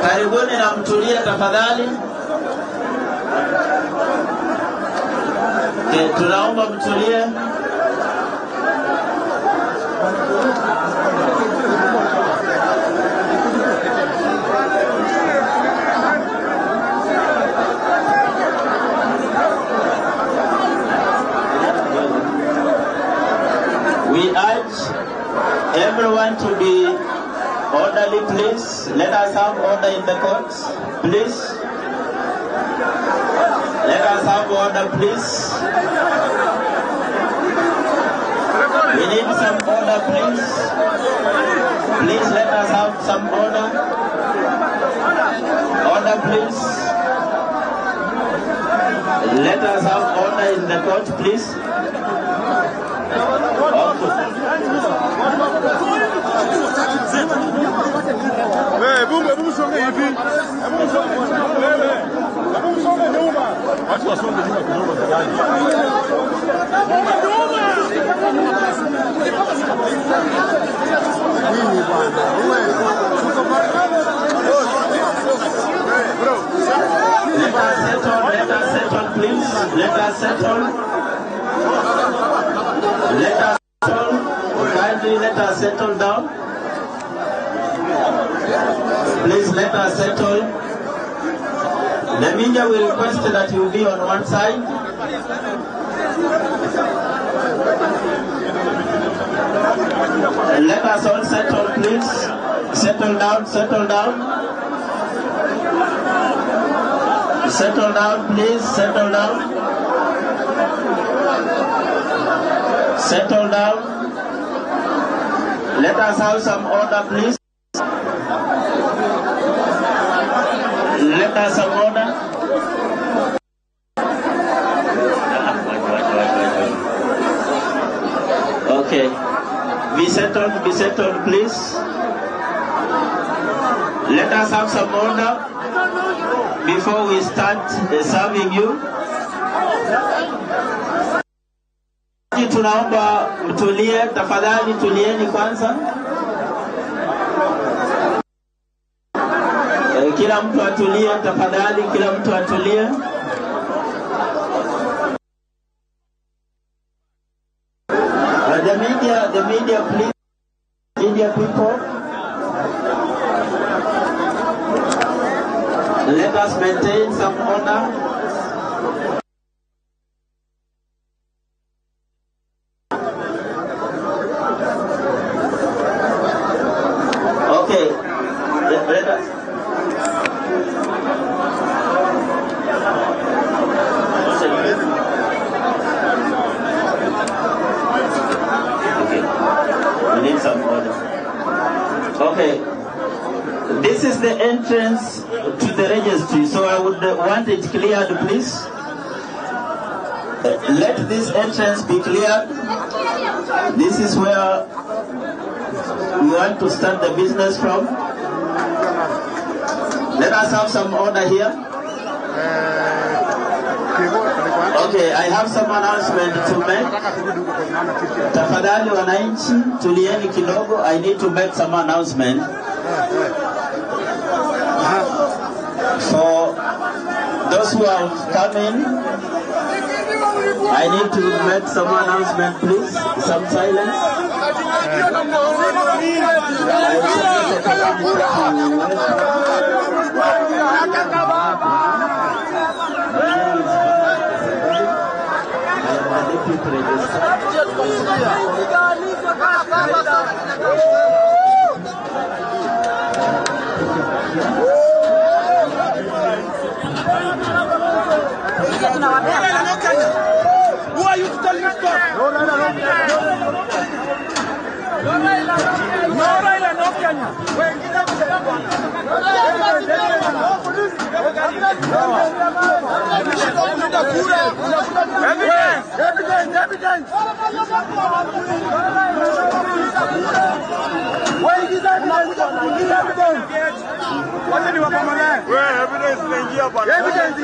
Karibuni na mtulie tafadhali. Tunaomba mtulie. We urge everyone to be orderly, please. Let us have order in the courts, please. Let us have order, please. We need some order, please. Please let us have some order. Order, please. Let us have order in the court, please. Let us settle, please. Let us settle. Let us settle. Kindly let us settle down. Please let us settle. The media will request that you be on one side. Let us all settle, please. Settle down, settle down. Settle down, please. Settle down. Settle down. Let us have some order, please. Let us have order. Okay. Be settled, please. Let us have some order before we start serving you. Tunaomba mtulie, tafadhali tulieni kwanza. Kila mtu atulie, tafadhali, kila mtu atulie. The media, please. Media people. Let us maintain some order. Okay. Let us. Okay. We need some order. Okay. This is the entrance to the registry, so I would want it cleared, please. Let this entrance be cleared. This is where we want to start the business from. Let us have some order here. Okay, I have some announcement to make. Tafadhali wananchi, tulieni kidogo. I need to make some announcement. For those who have come in, I need to make some announcement, please. Some silence. Who are you to tell me stop? No, no, no, no. No, Raila, no Kenya. Evidence, evidence, evidence. Evidence.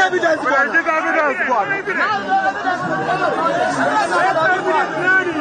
Leta evidence bwana. Leta evidence bwana. Leta evidence nani?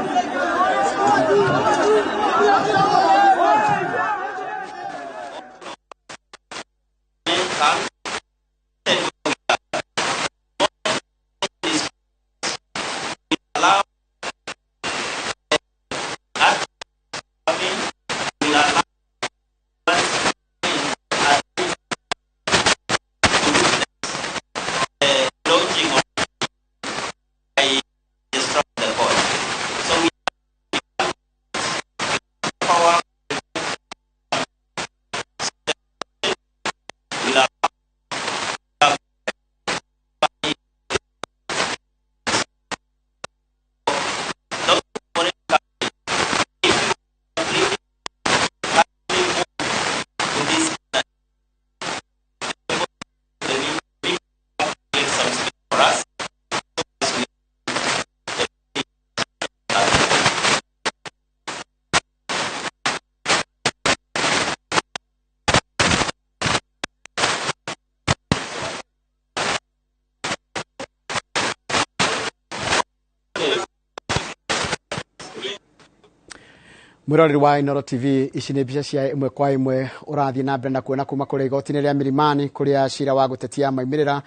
Mwiroreri wa Inooro TV, ici nĩ mbica cia ĩmwe kwa ĩmwe ũrathiĩ na mbere na kuona kuma kũrĩa igoti-inĩ rĩa Milimani kũrĩa cira wa gũtetia maumĩrĩra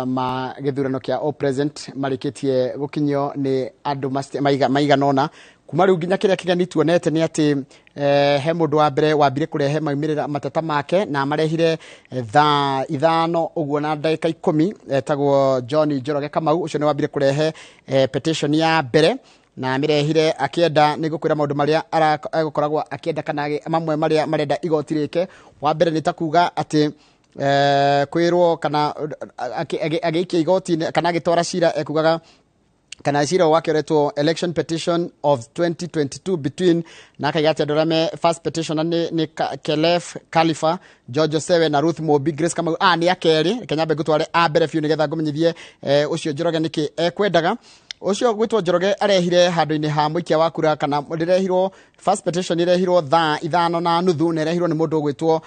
ma gĩthurano kĩa all present marĩkĩtie gũkinyio nĩ andũ maigana ũna. Kuma rĩu nginya kĩrĩa kĩgeni tuonete nĩ atĩ he mũndũ wa mbere wambire kũrehe maumĩrĩra mateta make na marehire thaa 5 ũguo na ndagĩka 10, etagwo John Njoroge Kamau. Ũcio nĩ wambire kũrehe petition ya mbere na mirehire akienda nĩ gũkwĩra maũndũ marĩa egũkoragwo akĩenda kana mamwe marĩa marenda igoti rĩke. Wa mbere nĩ ta kuga atĩ kwĩrwo kana agĩikia igoti kana agĩtwara cira ekugaga kana cira wake ũretwo election petition of 2022 between na akaiga atĩ andũ arĩa me first petitioner nĩ Kelef Khalifa, George Osewe na Ruth Mobi, Grace Kamau. Nĩ akerĩ, reke nyambe ngũtware a mbere biũ nĩgetha ngũmenyithie ũcio Njoroge nĩkĩ ekwendaga. Ũcio gwĩtwo Njoroge arehire handũ-inĩ ha mũikia wa kura kana rĩrehirwo first petition ĩrehirwo thaa 5:30 na ĩrehirwo nĩ mũndũ ũgwĩtwo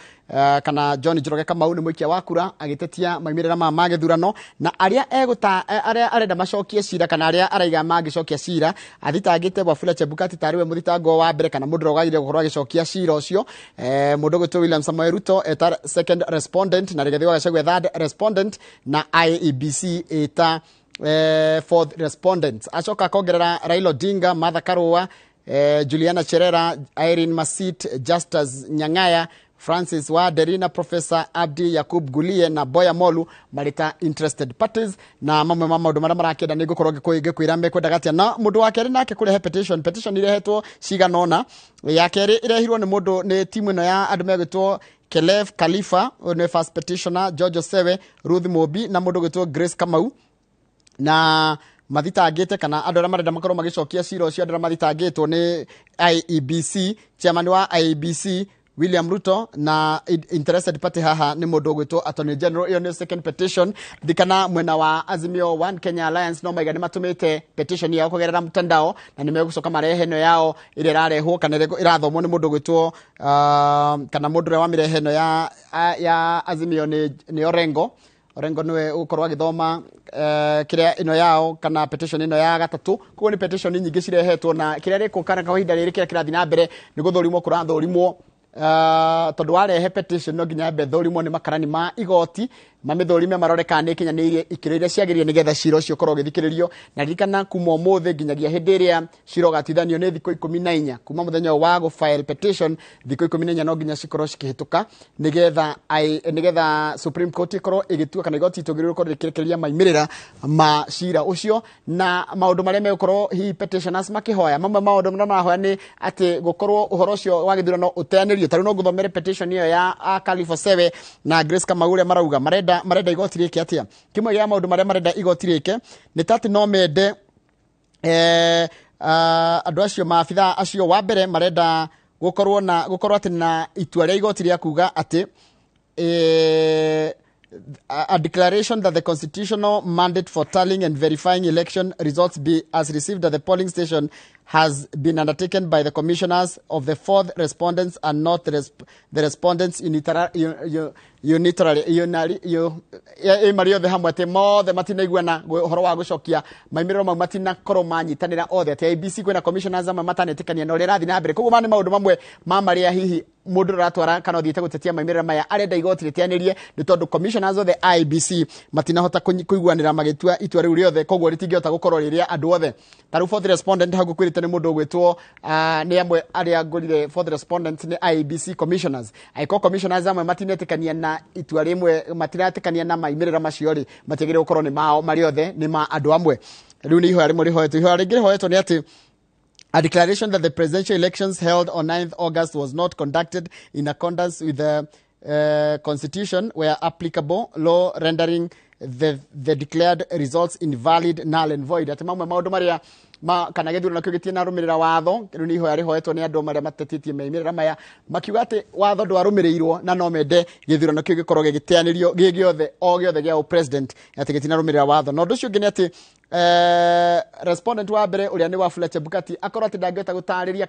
kana John Njoroge Kamau nĩ mũikia wa kura agĩtetia maumĩrĩra ma gĩthurano na arĩa egũta arĩa arenda macokie cira kana arĩa araiga mangĩcokia cira athitangĩte Wafula Chebukati tarĩ we mũthitangwo wa mbere kana mũndũ ũrĩa wagĩrĩire gũkorwo agĩcokia cira ũcio. Mũndũ ũgwĩtwo William Samoei Ruto eta second respondent na Rigathi wa Gachagua third respondent na IEBC eta fourth respondents. Acoka akongerera Raila Odinga, Martha Karua, Juliana Cherera, Irene Masit, Justus Nyang'aya, Francis Waderi na Professor Abdi Yakub Gulie na Boya Molu marita interested parties na mamwe ma maũndũ marĩa marakĩenda nĩ ngũkorwo ngĩkwĩra mekwendaga atĩa. Na mũndũ wa kerĩ nake kũrehe petition irehetwo cigana ũna. Ya kerĩ ĩrehirwo nĩ mũndũ nĩ timu ĩno ya andũ megwĩtwo Kelef Khalifa, ũyũ nĩ first petitioner, George Osewe, Ruth Mobi na mũndũ ũgwĩtwo Grace Kamau na mathitangĩte kana andũ arĩa marenda makorwo magĩcokia cira ũcio andũ arĩa mathitangĩtwo nĩ IEBC, chairman wa IEBC William Ruto na interested party haha nĩ mũndũ ũgwĩtwo Attorney General. Ĩyo nĩ second petition. Ndikana mwena wa Azimio One Kenya Alliance no maiga nĩ matũmĩte petition yao kũgerera mtandao na nĩ megũcoka marehe ĩno yao ĩrĩa ĩrarehwo kana ĩrĩa ĩrathomwo nĩ mũndũ ũgwĩtwo kana mũndũ ũrĩa wamĩrehe ĩno ya Azimio nĩ Orengo. Orengo niwe ũgũkorwo agĩthoma kĩrĩa ĩno yao kana petition ĩno ya gatatũ. Koguo nĩ petition nyingĩ cirehetwo na kĩrĩa rĩkũ kana kwa ihinda rĩrĩ kĩrĩa kĩrathiĩ na mbere nĩ gũthũrimwo kũrathũrimwo tondũ warehe petition no nginya yambe ĩthũrimwo nĩ makarani ma igoti mamĩthũrime marore kana nĩ ĩkinyanĩirie ikĩro iria ciagĩrĩire nĩgetha cira ũcio ũkorwo ũgĩthikĩrĩrio. Na ririkana kuma ũmũthĩ nginyagia hĩndĩ ĩrĩa cira ũgatithanio nĩ thikũ 14 kuma mũthenya ũyũ wa gũ-file petition, thikũ 14 no nginya cikorwo cikĩhĩtũka nĩgetha Supreme Court ĩkorwo ĩgĩtua kana igoti itũgĩrĩirwo gũkorwo rĩkĩrekereria maumĩrĩra ma cira ũcio na maũndũ marĩa megũkorwo hihi petitioners makĩhoya. Mamwe maũndũ marĩa marahoya nĩ atĩ gũkorwo ũhoro ũcio wa gĩthurano ũteanĩrio. Ta rĩu no ngũthomere petition ĩyo ya Khalifa Osewe na Grace Kamau ũrĩa marauga marenda igoti rĩke atĩa. Kĩmwe gĩa maũndũ marĩa marenda igoti rĩke nĩ ta atĩ no mende andũ acio maabithaa acio wa mbere marenda gũkorwo na gũkorwo atĩ na itua rĩa igoti rĩa kuga atĩ a declaration that the constitutional mandate for tallying and verifying election results be as received at the polling station has been undertaken by the commissioners of the fourth respondents and not the respondents unilaterally marĩ othe hamwe, atĩ mothe matinaiguana ũhoro wa gũcokia maimĩrĩro mau, matinakorwo manyitanĩra othe, atĩ IEBC kwĩna commissioners amwe matanetĩkania na ũrĩa ĩrathiĩ na mbere. Koguo ma nĩ maũndũ mamwe ma marĩa hihi mũndũ ũratwara kana ũthiĩte gũtetia maimĩrĩra maya arenda igoti rĩteanĩrie, nĩ tondũ commissioners othe IEBC matinahota kũiguanĩra magĩtua itua rĩu rĩothe, koguo rĩtingĩhota gũkorwo rĩrĩa andũ othe. Ta rĩu fourth respondent hau ngũkwĩrĩte nĩ mũndũ ũgwĩtwo nĩ amwe arĩa ngũrire fourth respondent nĩ IEBC commissioners. Angĩkorwo commissioners amwe matinetĩkania na itua rĩmwe, matiretĩkania na maimĩrĩra macio rĩ, matiagĩrĩire gũkorwo nĩ mao marĩ othe, nĩ ma andũ amwe. Rĩu nĩ ihoya rĩmwe rĩhoetwo. Ihoya rĩngĩ rĩhoetwo nĩ atĩ a declaration that the presidential elections held on 9th August was not conducted in accordance with the constitution where applicable law, rendering the declared results invalid, null and void. Atĩ mamwe maũndũ marĩa ma kana gĩthurano kĩu gĩtinarũmĩrĩra watho. Rĩu nĩ ihoya rĩhoetwo nĩ andũ marĩa matetĩtie maimĩrĩra maya, makiuga atĩ watho ndwarũmĩrĩirwo na no mende gĩthurano kĩu gĩkorwo gĩgĩteanĩrio gĩ gĩothe o gĩothe gĩa president, atĩ gĩtinarũmĩrĩra watho. Na ũndũ ũcio ũngĩ nĩ atĩ respondent wa mbere ũrĩa nĩ Wafula Chebukati akorwo atĩ ndangĩhota gũtarĩria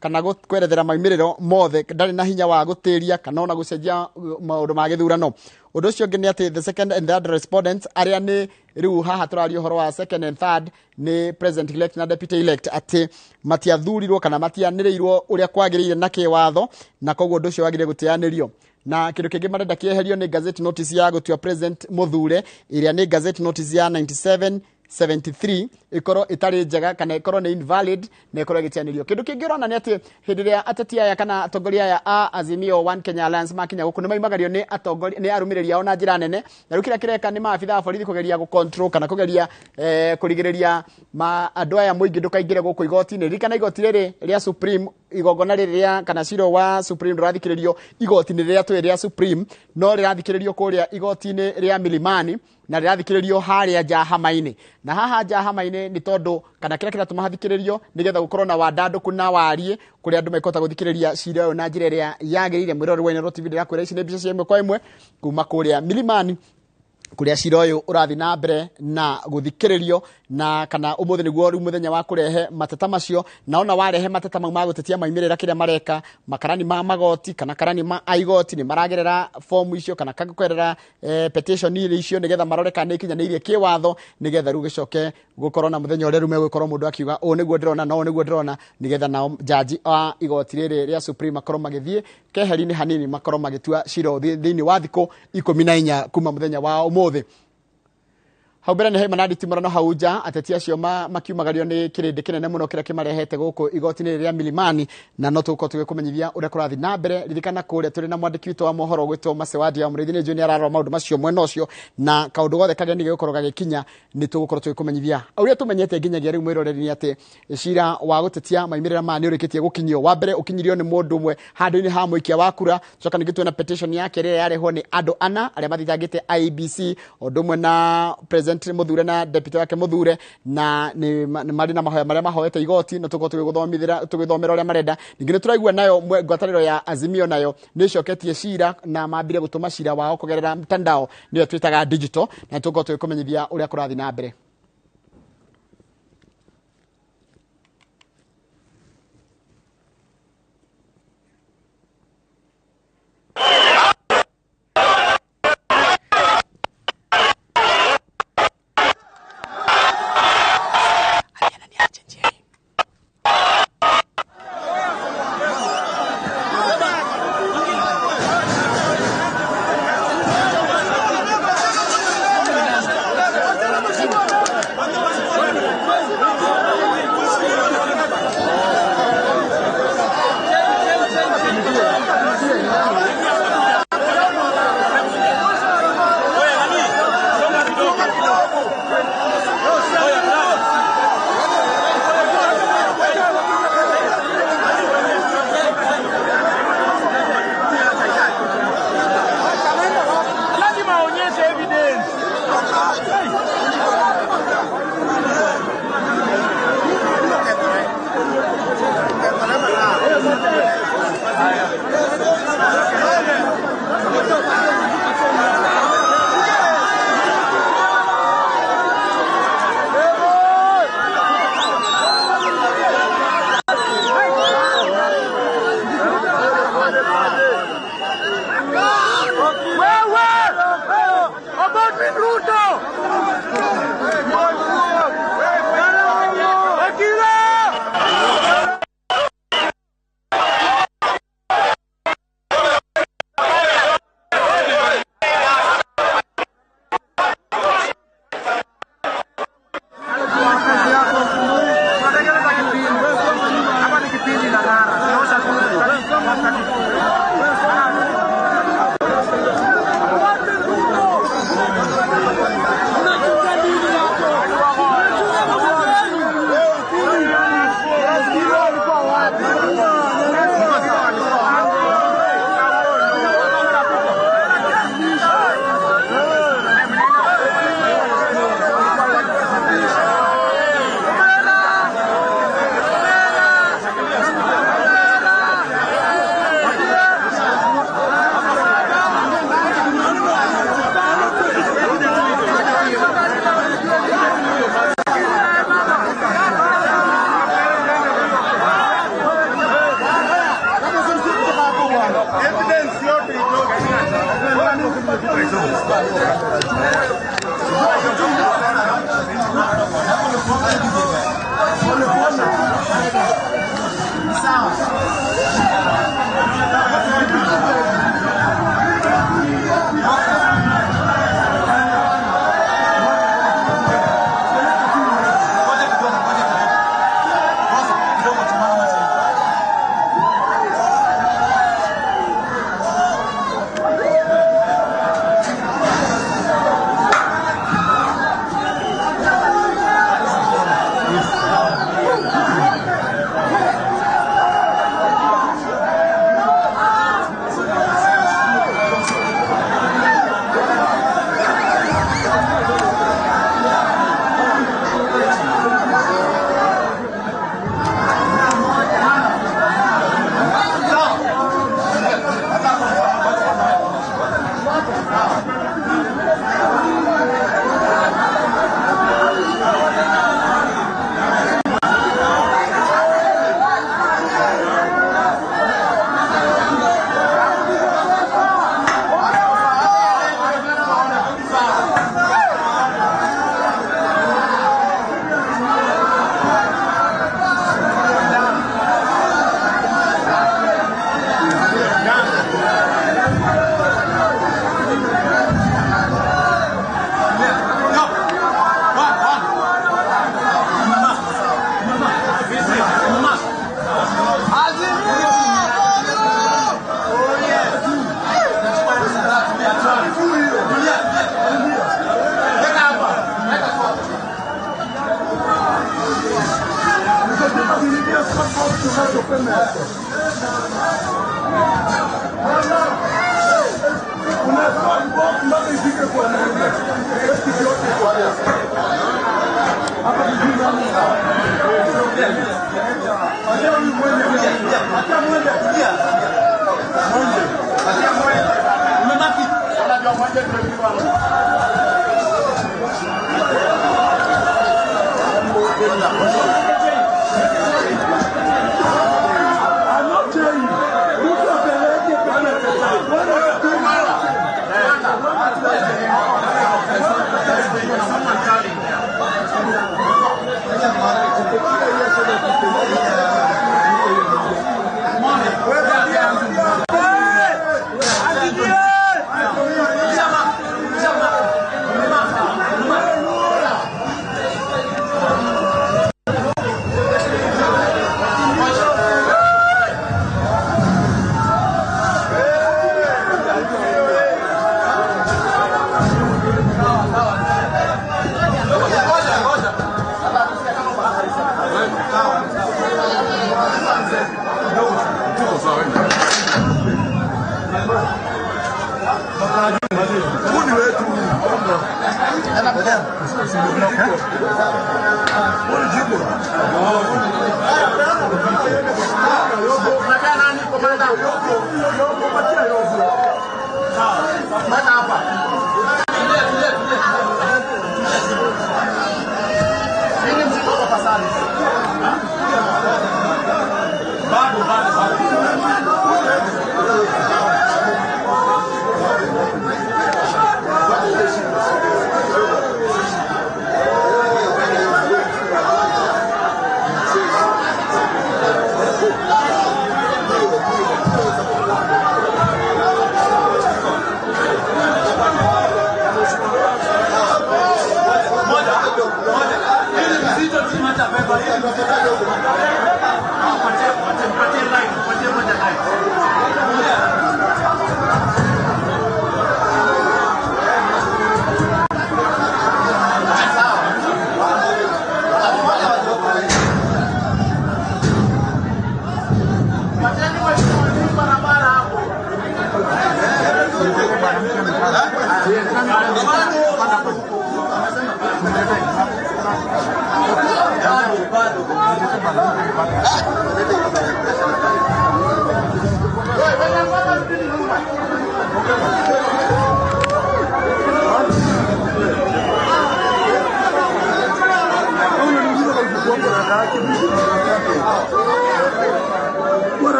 kana kwerethera maimĩrĩro mothe, ndarĩ na hinya wa gũtĩria kana ona gũcenjia maũndũ ma gĩthurano. Ũndũ ũcio ũngĩ nĩ atĩ the second and third respondents, arĩa nĩ rĩu haha tũraria ũhoro wa second and third, nĩ president elect na deputy elect, atĩ matiathurirwo kana matianĩrĩirwo ũrĩa kwagĩrĩire na kĩwatho, na koguo ũndũ ũcio wagĩrĩire gũteanĩrio. Na kĩndũ kĩngĩ marenda kĩeherio nĩ gazette notice ya gũtua president mũthure, ĩrĩa nĩ gazette notice ya 9773, ĩkorwo ĩtarĩ njega kana ĩkorwo nĩ invalid na ĩkorwo ĩgĩteanĩrio. Kĩndũ kĩngĩ ũrona nĩ atĩ hĩndĩ ĩrĩa ateti aya kana atongoria aya a Azimio One Kenya Alliance makinya gũkũ, nĩ maimagario nĩ atongoria, nĩ arũmĩrĩri ao na njĩra nene. Na rĩu kĩrĩa kĩreka nĩ maabitha a borithi kũgeria gũ-control kana kũgeria kũrigĩrĩria andũ aya mũingĩ ndũkaingĩre gũkũ igoti-inĩ. Ririkana igoti rĩrĩ rĩa Supreme, igongona rĩrĩ rĩa kana cira wa Supreme ndũrathikĩrĩrio igoti-inĩ rĩrĩa tũĩ rĩa Supreme, no rĩrathikĩrĩrio kũrĩa igoti-inĩ rĩa Milimani, na rĩrathikĩrĩrio harĩa nja hama-inĩ. Na haha nja hama-inĩ nĩ tondũ kana kĩrĩa kĩratũma hathikĩrĩrio nĩgetha gũkorwo na wandandũku na wariĩ kũrĩa andũ mekũhota gũthikĩrĩria cira ũyũ na njĩra ĩrĩa yagĩrĩire. Mwĩrori wa Inooro TV, ndĩrakwĩra ici nĩ mbica cia ĩmwe kwa ĩmwe kuma kũrĩa Milimani, kũrĩa cira ũyũ ũrathiĩ na mbere na gũthikĩrĩrio, na kana ũmũthĩ nĩguo rĩu mũthenya wa kũrehe mateta macio. Na ona warehe mateta mau ma gũtetia maimĩrĩra, kĩrĩa mareka makarani ma magoti kana karani ma aigoti nĩ maragerera fomu icio kana kwerera petition icio nĩgetha marore kana nĩ ikinyanĩirie kĩwatho, nĩgetha rĩu gĩcoke gũkorwo na mũthenya ũrĩa rĩu megũkorwo mũndũ akiuga ũũ nĩguo ndĩrona na ũũ nĩguo ndĩrona, nĩgetha nao jaji a igoti rĩrĩ rĩa Supreme makorwo magĩthiĩ keheri-inĩ hanini, makorwo magĩtua cira thĩinĩ wa thikũ 14 kuma mũthenya wa ũmũthĩ. Hau mbere nĩ haima na nditimũrano hau nja, ateti acio makiumagario nĩ kĩrĩndĩ kĩnene mũno kĩrĩa kĩmarehete gũkũ igoti-inĩ rĩa Milimani, na no tũgũkorwo tũgĩkũmenyithia ũrĩa kũrathiĩ na mbere. Ririkana kũrĩa tũrĩ na mwandĩki witũ wa mohoro ũgwĩtwo Masewadi wa Mũrĩithi nĩ njũĩ nĩ ararora maũndũ macio mwena ũcio, na kaũndũ gothe kageni gĩgũkorwo gagĩkinya nĩ tũgũkorwo tũgĩkũmenyithia. Ũrĩa tũmenyete nginyagia rĩu mwĩroreri nĩ atĩ cira wa gũtetia maimĩrĩra maya nĩ ũrĩkĩtie gũkinyio. Wa mbere ũkinyirio nĩ mũndũ ũmwe handũ-inĩ ha mũikia wa kura, coka ningĩ tuona petition yake ĩrĩa yarehwo nĩ andũ ana arĩa mathitangĩte IEBC, ũndũ ũmwe na president Muthure na deputy wake Muthure, na nĩ marĩ na mahoya marĩa mahoete igoti, na tũgũkorwo tũgĩgũthomithĩra tũgĩthomera ũrĩa marenda. Ningĩ nĩ tũraigua nayo ngwatanĩro ya Azimio nayo nĩ ĩcoketie cira, na mambire gũtũma cira wao kũgerera mtandao, nĩyo twĩtaga digital, na tũgũkorwo tũgĩkũmenyithia ũrĩa kũrathiĩ na mbere.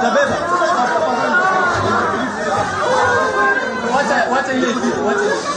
Tabeba. 9.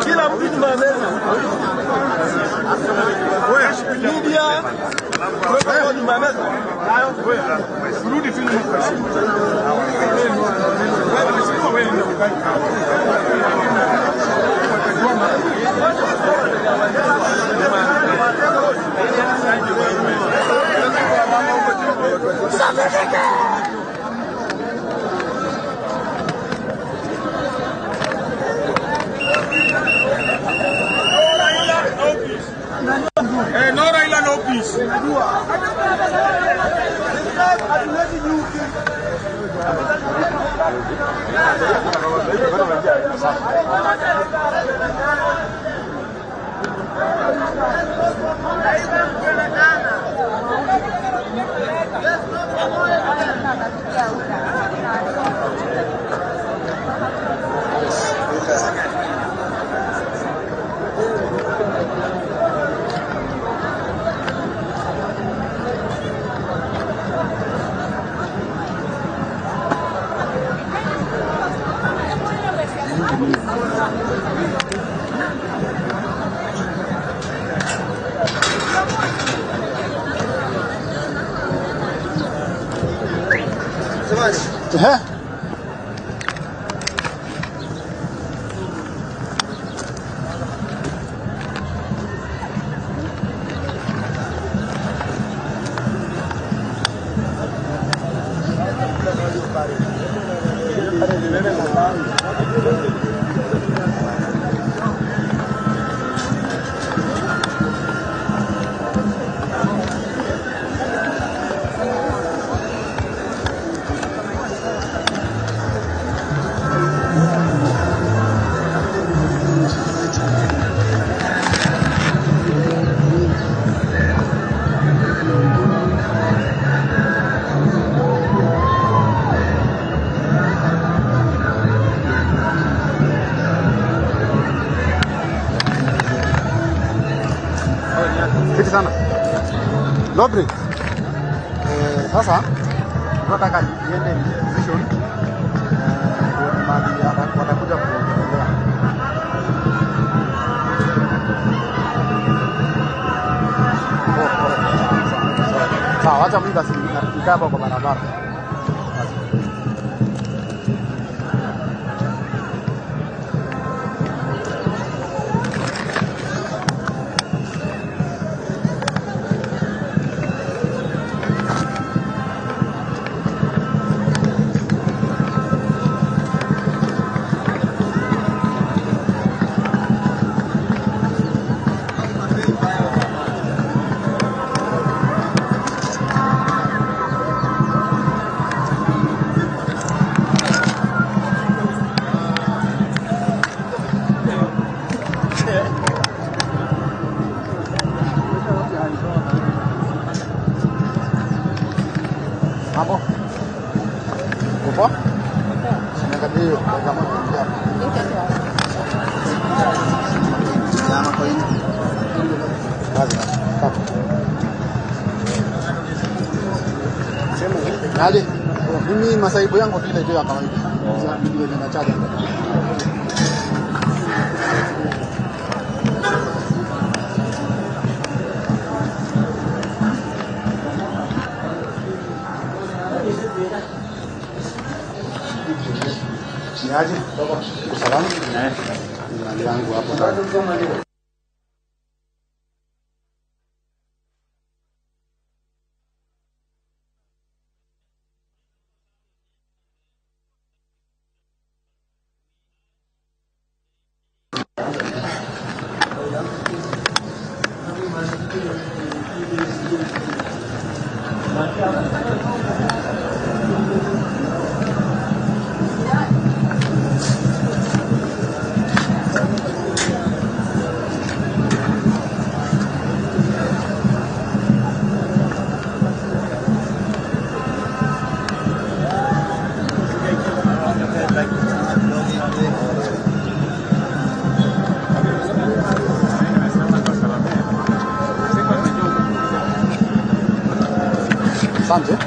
Kila mtu nyuma ya meza. Media, wewe nyuma ya meza. Rudi tu nyuma kwa simu. No Raila, no peace. Eh? Fiti sana. Lobri. Sasa tunataka iende position. Watakuja kuongelea. Sawa, acha mimi basi nikae hapa kwa barabara. Mambo? Uko poa? Niangalie hiyo kama Aje? Mimi masaibu yangu vile tu ya kawaida. Ndio ninachaja. Ni aje? Uko salama? Ndio yangu hapo. Asante.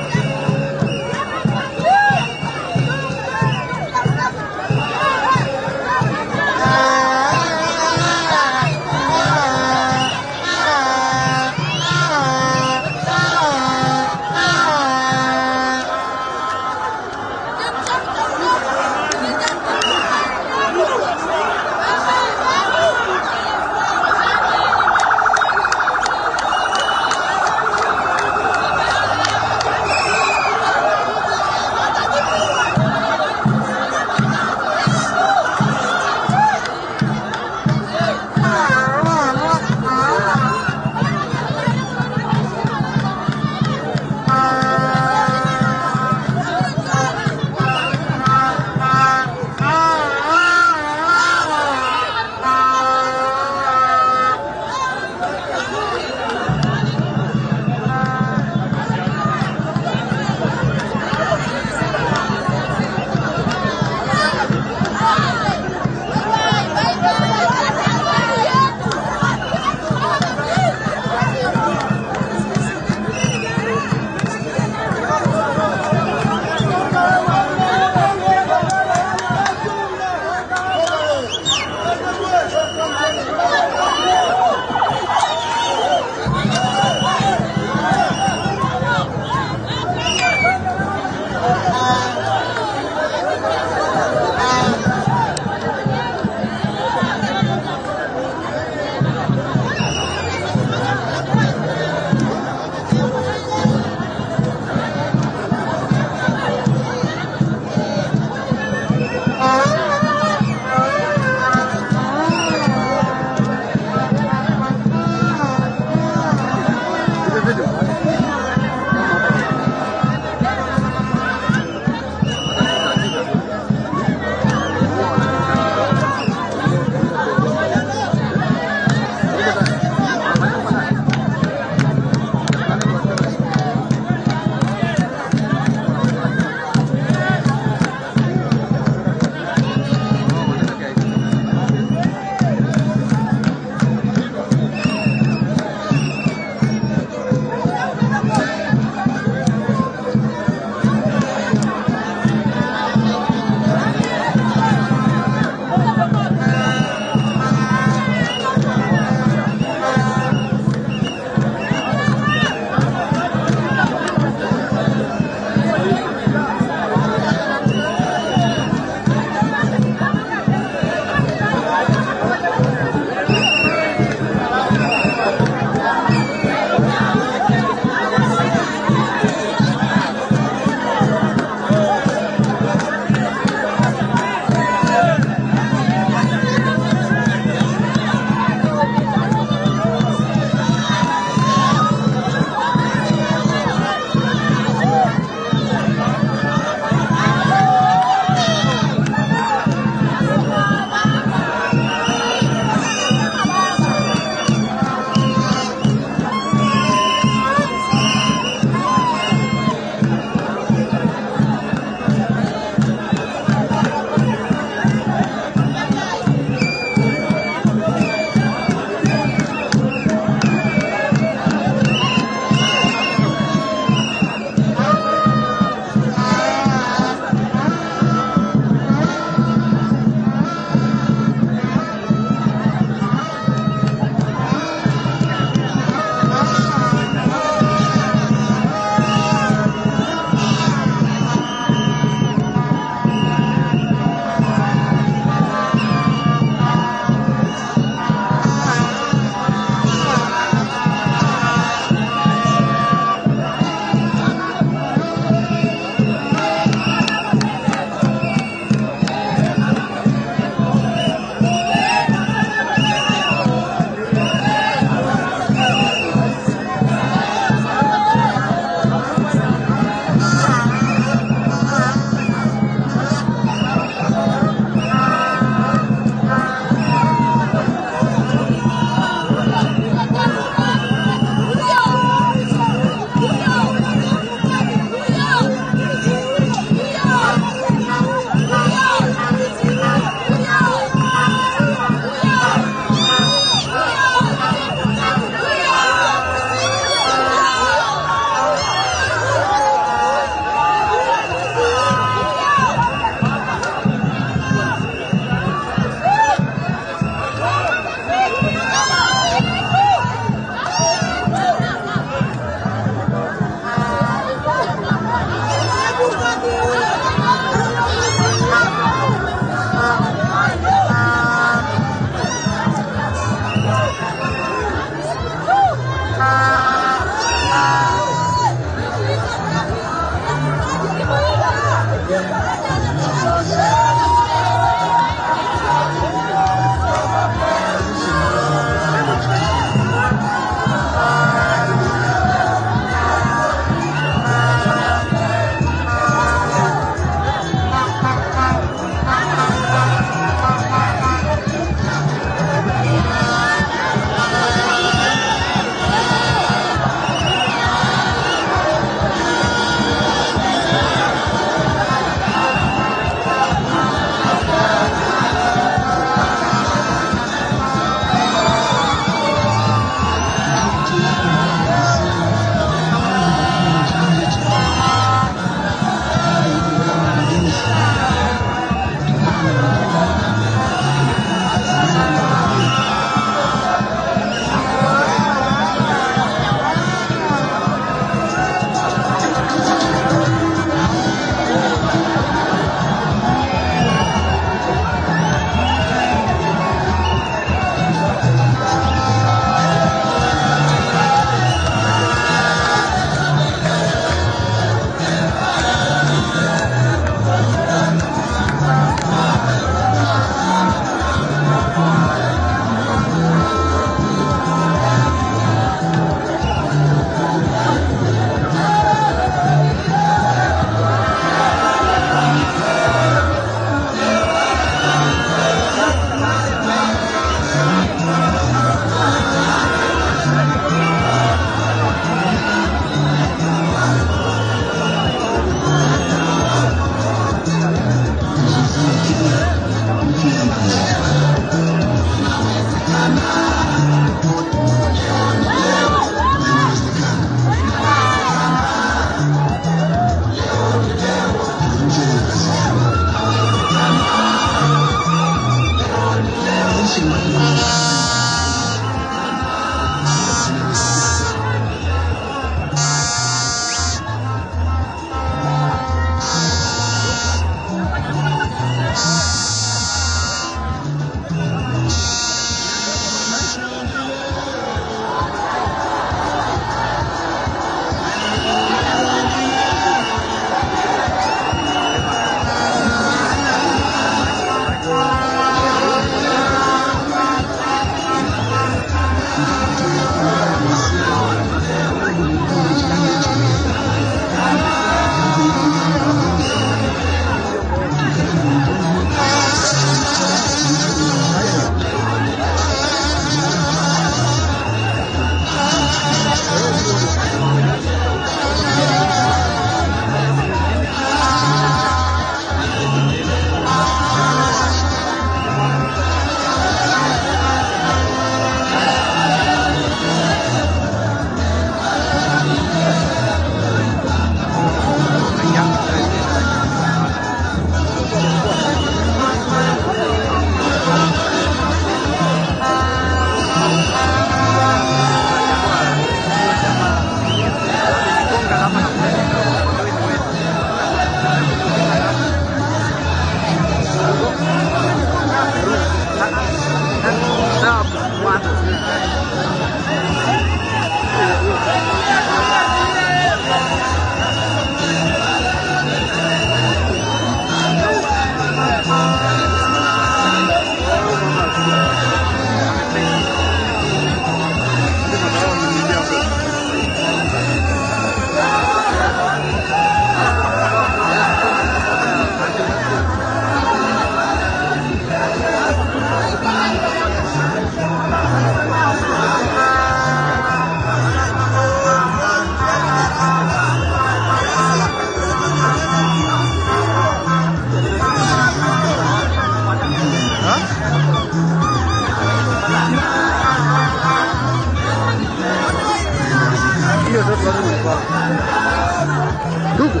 Ndugu.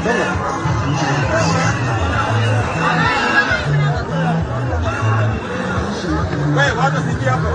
Songa. Wewe wacha siingie hapa.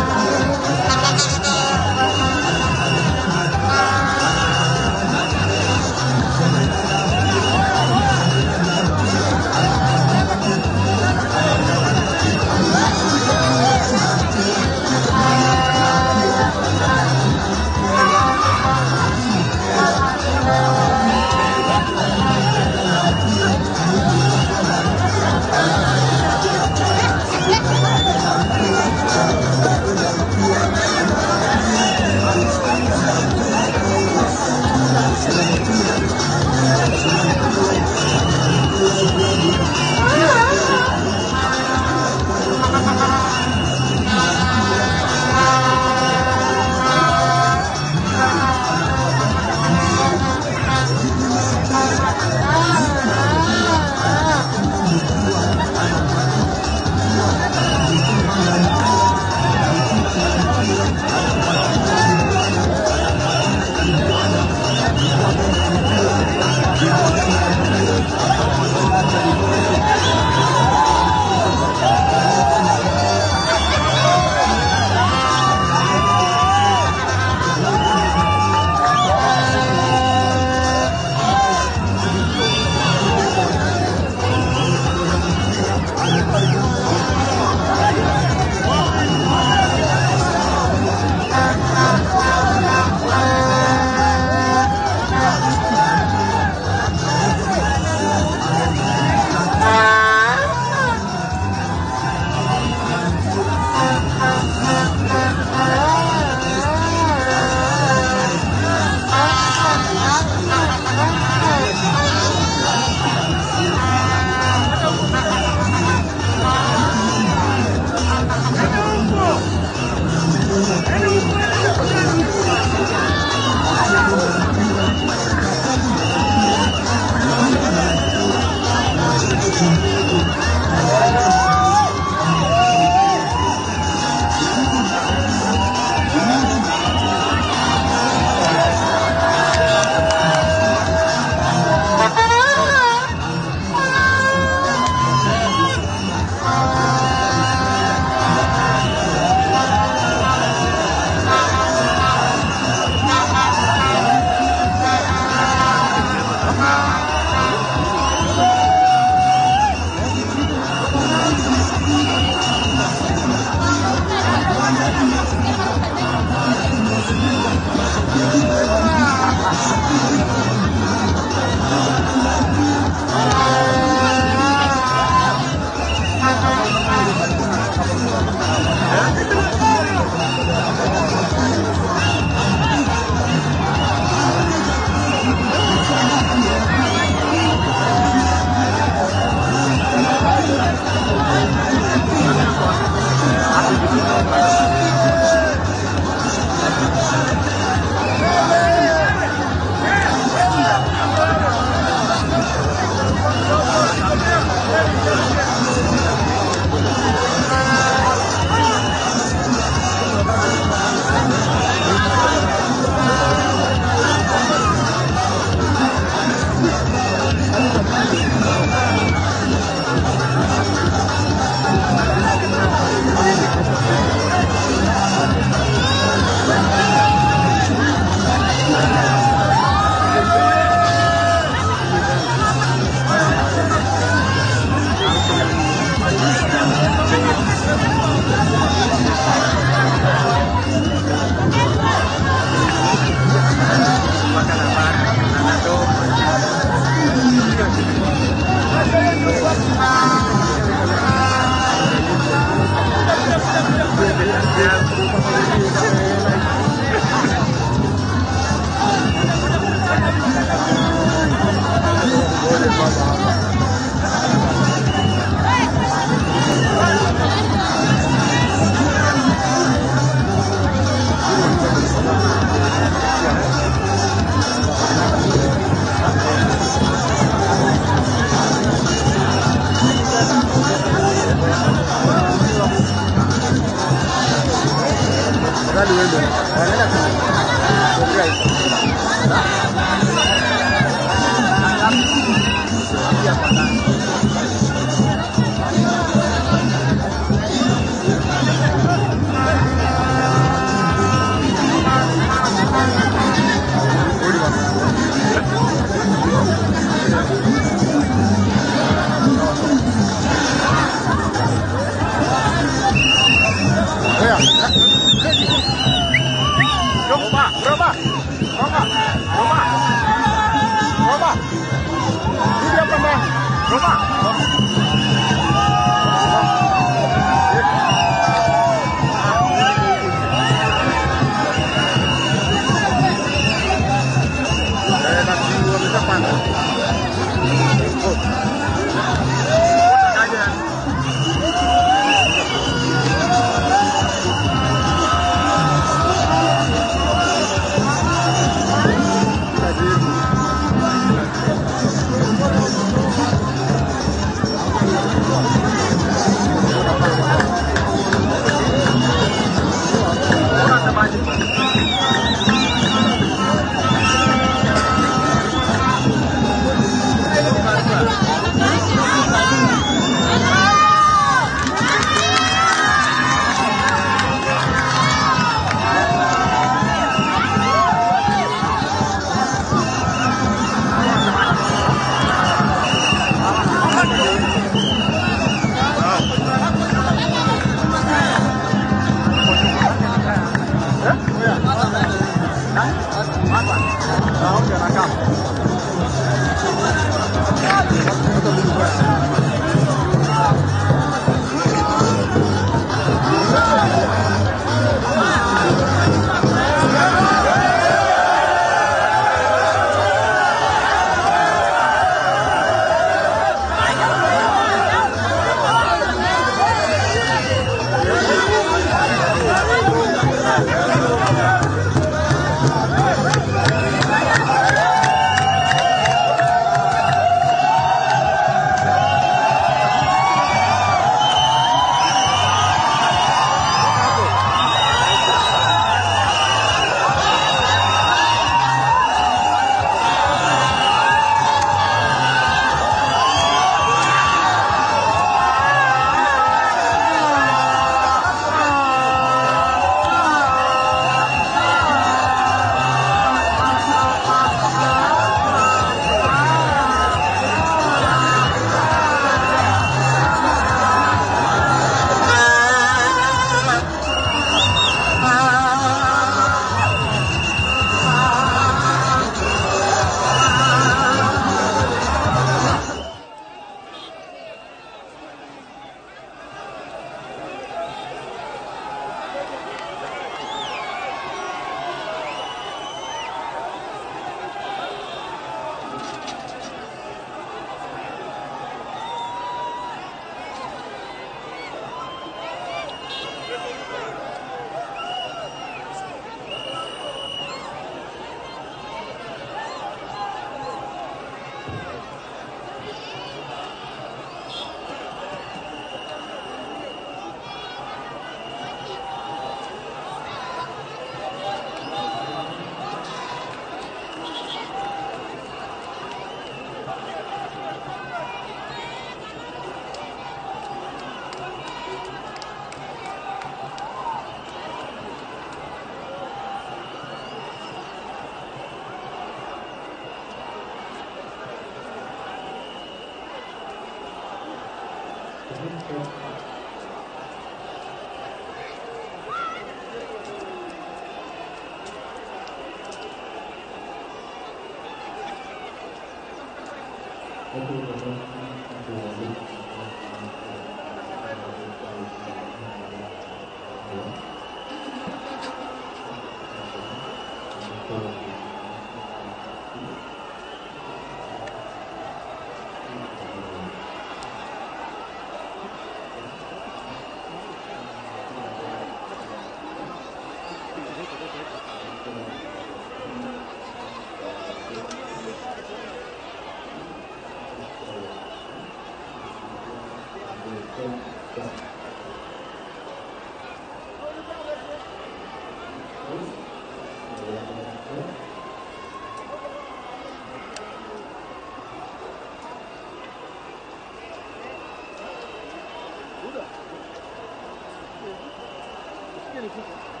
Nifuke.